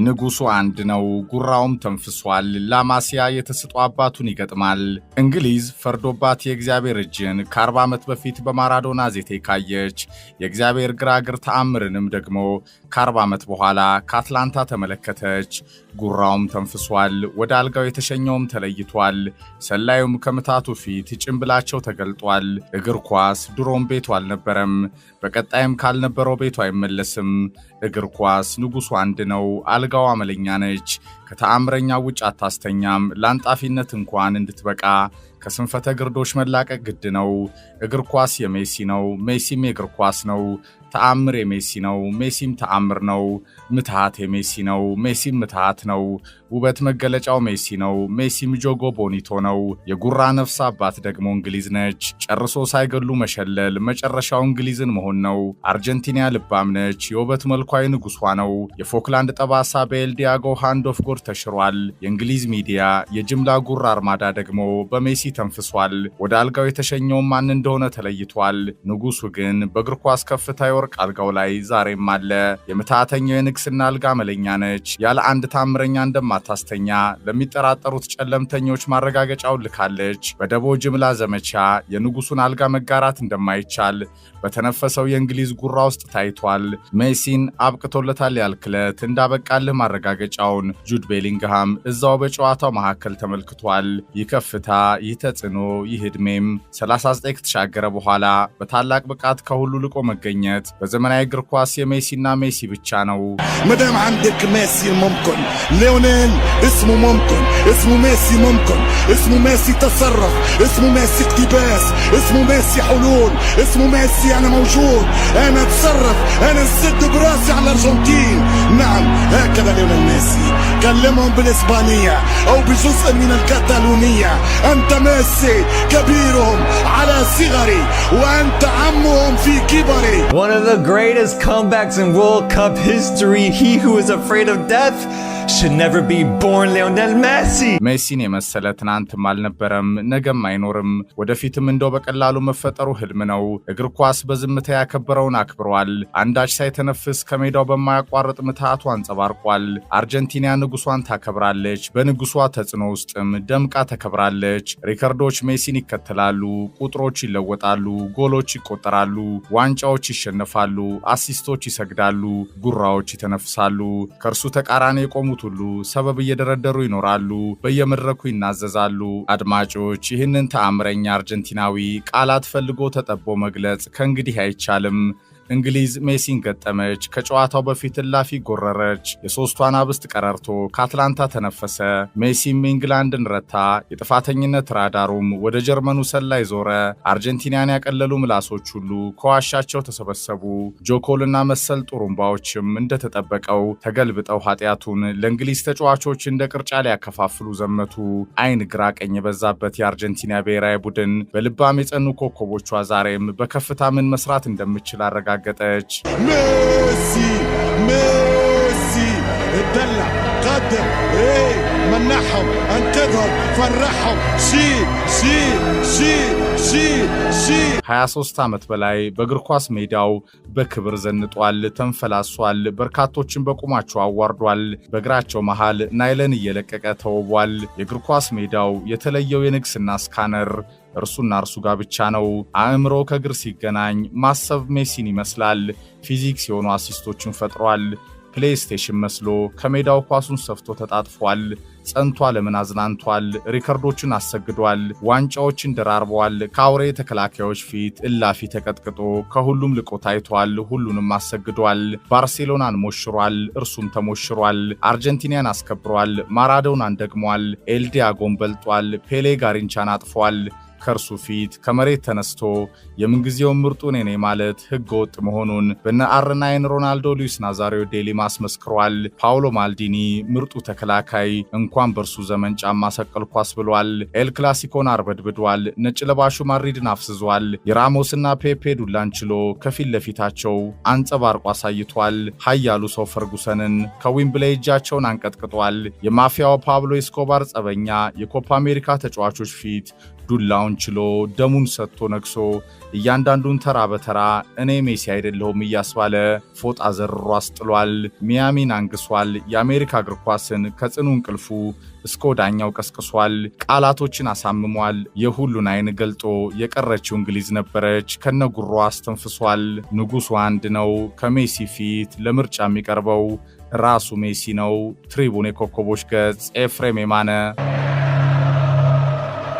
ንጉሱ አንድ ነው፣ ጉራውም ተንፍሷል። ላማሲያ የተሰጥኦ አባቱን ይገጥማል። እንግሊዝ ፈርዶባት የእግዚአብሔር እጅን ከ40 ዓመት በፊት በማራዶና ዜቴ ካየች፣ የእግዚአብሔር ግራ እግር ተአምርንም ደግሞ ከ40 ዓመት በኋላ ከአትላንታ ተመለከተች። ጉራውም ተንፍሷል። ወደ አልጋው የተሸኘውም ተለይቷል። ሰላዩም ከምታቱ ፊት ጭንብላቸው ተገልጧል። እግር ኳስ ድሮም ቤቱ አልነበረም፣ በቀጣይም ካልነበረው ቤቱ አይመለስም። እግር ኳስ ንጉሱ አንድ ነው። አልጋው አመለኛ ነች። ከተአምረኛ ውጭ አታስተኛም። ለአንጣፊነት እንኳን እንድትበቃ ከስንፈተ ግርዶሽ መላቀቅ ግድ ነው። እግር ኳስ የሜሲ ነው፣ ሜሲም የእግር ኳስ ነው። ተአምር የሜሲ ነው፣ ሜሲም ተአምር ነው። ምትሃት የሜሲ ነው፣ ሜሲም ምትሃት ነው። ውበት መገለጫው ሜሲ ነው፣ ሜሲም jogo bonito ነው። የጉራ ነፍስ አባት ደግሞ እንግሊዝ ነች። ጨርሶ ሳይገሉ መሸለል መጨረሻው እንግሊዝን መሆን ነው። አርጀንቲና ልባም ነች። የውበት መልኳ የንጉሷ ነው። የፎክላንድ ጠባሳ በኤል ዲያጎ hand of God ተሽሯል። የእንግሊዝ ሚዲያ የጅምላ ጉራ አርማዳ ደግሞ በሜሲ ተንፍሷል። ወደ አልጋው የተሸኘው ማን እንደሆነ ተለይቷል። ንጉሱ ግን በእግር ኳስ ከፍታ የወርቅ አልጋው ላይ ዛሬም አለ። የምትሃተኛው የንግስና አልጋ አመለኛ ነች። ያለ አንድ ታምረኛ እንደማታስተኛ ለሚጠራጠሩት ጨለምተኞች ማረጋገጫውን ልካለች። በደቦ ጅምላ ዘመቻ የንጉሱን አልጋ መጋራት እንደማይቻል በተነፈሰው የእንግሊዝ ጉራ ውስጥ ታይቷል። ሜሲን አብቅቶለታል ያልክለት እንዳበቃልህ ማረጋገጫውን ጁድ ቤሊንግሃም እዛው በጨዋታው መካከል ተመልክቷል። ይህ ከፍታ፣ ይህ ተጽዕኖ፣ ይህ ዕድሜም 39 ከተሻገረ በኋላ በታላቅ ብቃት ከሁሉ ልቆ መገኘት በዘመናዊ እግር ኳስ የሜሲና ሜሲ ብቻ ነው። مادام عندك ميسي ممكن، ليونيل اسمه ممكن، اسمه ميسي ممكن، اسمه ميسي تصرف، اسمه ميسي اقتباس، اسمه ميسي حلول، اسمه ميسي انا موجود، انا اتصرف، انا نسد براسي على الارجنتين. نعم، هكذا ليونيل ميسي. كلمهم بالاسبانية او بجزء من الكتالونية: انت ميسي، كبيرهم على صغري وانت عمهم في كبري. One of the greatest comebacks in World Cup history. He who is afraid of death should never be born, Lionel Messi. ሜሲን የመሰለ ትናንትም አልነበረም፣ ነገም አይኖርም። ወደፊትም እንደው በቀላሉ መፈጠሩ ህልም ነው። እግር ኳስ በዝምታ ያከበረውን አክብሯል። አንዳች ሳይተነፍስ ከሜዳው በማያቋርጥ ምትሃቱ አንጸባርቋል። አርጀንቲና ንጉሷን ታከብራለች። በንጉሷ ተጽዕኖ ውስጥም ደምቃ ተከብራለች። ሪከርዶች ሜሲን ይከተላሉ። ቁጥሮች ይለወጣሉ። ጎሎች ይቆጠራሉ። ዋንጫዎች ይሸነፋሉ። አሲስቶች ይሰግዳሉ። ጉራዎች ይተነፍሳሉ። ከእርሱ ተቃራኒ የቆሙት ሁሉ ሰበብ እየደረደሩ ይኖራሉ። በየመድረኩ ይናዘዛሉ። አድማጮች፣ ይህንን ተአምረኛ አርጀንቲናዊ ቃላት ፈልጎ ተጠቦ መግለጽ ከእንግዲህ አይቻልም። እንግሊዝ ሜሲን ገጠመች። ከጨዋታው በፊት እላፊ ጎረረች። የሦስቱ አናብስት ቀረርቶ ከአትላንታ ተነፈሰ። ሜሲም ኢንግላንድን ረታ። የጥፋተኝነት ራዳሩም ወደ ጀርመኑ ሰላይ ዞረ። አርጀንቲናን ያቀለሉ ምላሶች ሁሉ ከዋሻቸው ተሰበሰቡ። ጆኮልና መሰል ጡሩምባዎችም እንደተጠበቀው ተገልብጠው ኃጢአቱን ለእንግሊዝ ተጫዋቾች እንደ ቅርጫ ሊያከፋፍሉ ዘመቱ። አይን ግራ ቀኝ የበዛበት የአርጀንቲና ብሔራዊ ቡድን በልባም የጸኑ ኮከቦቿ ዛሬም በከፍታ ምን መስራት እንደምትችል አረጋገጠች። ميسي ميسي، اتدلع، قدم، ايه، منحهم، انقذهم، فرحهم، شي شي شي شي شي. 23 ዓመት በላይ በእግር ኳስ ሜዳው በክብር ዘንጧል፣ ተንፈላሷል፣ በርካቶችን በቁማቸው አዋርዷል። በእግራቸው መሃል ናይለን እየለቀቀ ተውቧል። የእግር ኳስ ሜዳው የተለየው የንግስና scanner እርሱና እርሱ ጋር ብቻ ነው። አእምሮ ከእግር ሲገናኝ ማሰብ ሜሲን ይመስላል። ፊዚክስ የሆኑ አሲስቶችን ፈጥሯል። PlayStation መስሎ ከሜዳው ኳሱን ሰፍቶ ተጣጥፏል። ጸንቶ ዓለምን አዝናንቷል። ሪከርዶችን አሰግዷል። ዋንጫዎችን ደራርቧል። ከአውሬ ተከላካዮች ፊት እላፊ ተቀጥቅጦ ከሁሉም ልቆ ታይቷል። ሁሉንም አሰግዷል። ባርሴሎናን ሞሽሯል። እርሱም ተሞሽሯል። አርጀንቲናን አስከብሯል። ማራዶናን ደግሟል። ኤልዲያጎን በልጧል። ፔሌ ጋሪንቻን አጥፏል። ከእርሱ ፊት ከመሬት ተነስቶ የምንጊዜው ምርጡ እኔ ነኝ ማለት ሕገ ወጥ መሆኑን በነ R9 ሮናልዶ፣ ሉዊስ ናዛሪዮ ዴሊማ አስመስክሯል። ፓውሎ ማልዲኒ ምርጡ ተከላካይ እንኳን በእርሱ ዘመን ጫማ ሰቀልኩ አስብሏል። ኤል ክላሲኮን አርበድብዷል። ነጭ ለባሹ ማድሪድን አፍዝዟል። የራሞስና ፔፔ ዱላን ችሎ ከፊት ለፊታቸው አንጸባርቆ አሳይቷል። ኃያሉ ሰው ፈርጉሰንን ከዊምብሌይ እጃቸውን አንቀጥቅጧል። የማፊያው ፓብሎ ኤስኮባር ጸበኛ የኮፓ አሜሪካ ተጫዋቾች ፊት ዱላውን ችሎ፣ ደሙን ሰጥቶ ነግሶ፣ እያንዳንዱን ተራ በተራ እኔ ሜሲ አይደለሁም እያስባለ ፎጣ ዘርሮ አስጥሏል። ሚያሚን አንግሷል። የአሜሪካ እግር ኳስን ከጽኑ እንቅልፉ እስከ ወዳኛው ቀስቅሷል። ቃላቶችን አሳምሟል። የሁሉን አይን ገልጦ የቀረችው እንግሊዝ ነበረች። ከነጉራው አስተንፍሷል። ንጉሱ አንድ ነው። ከሜሲ ፊት ለምርጫ የሚቀርበው ራሱ ሜሲ ነው። ትሪቡን የኮከቦች ገጽ፣ ኤፍሬም የማነ።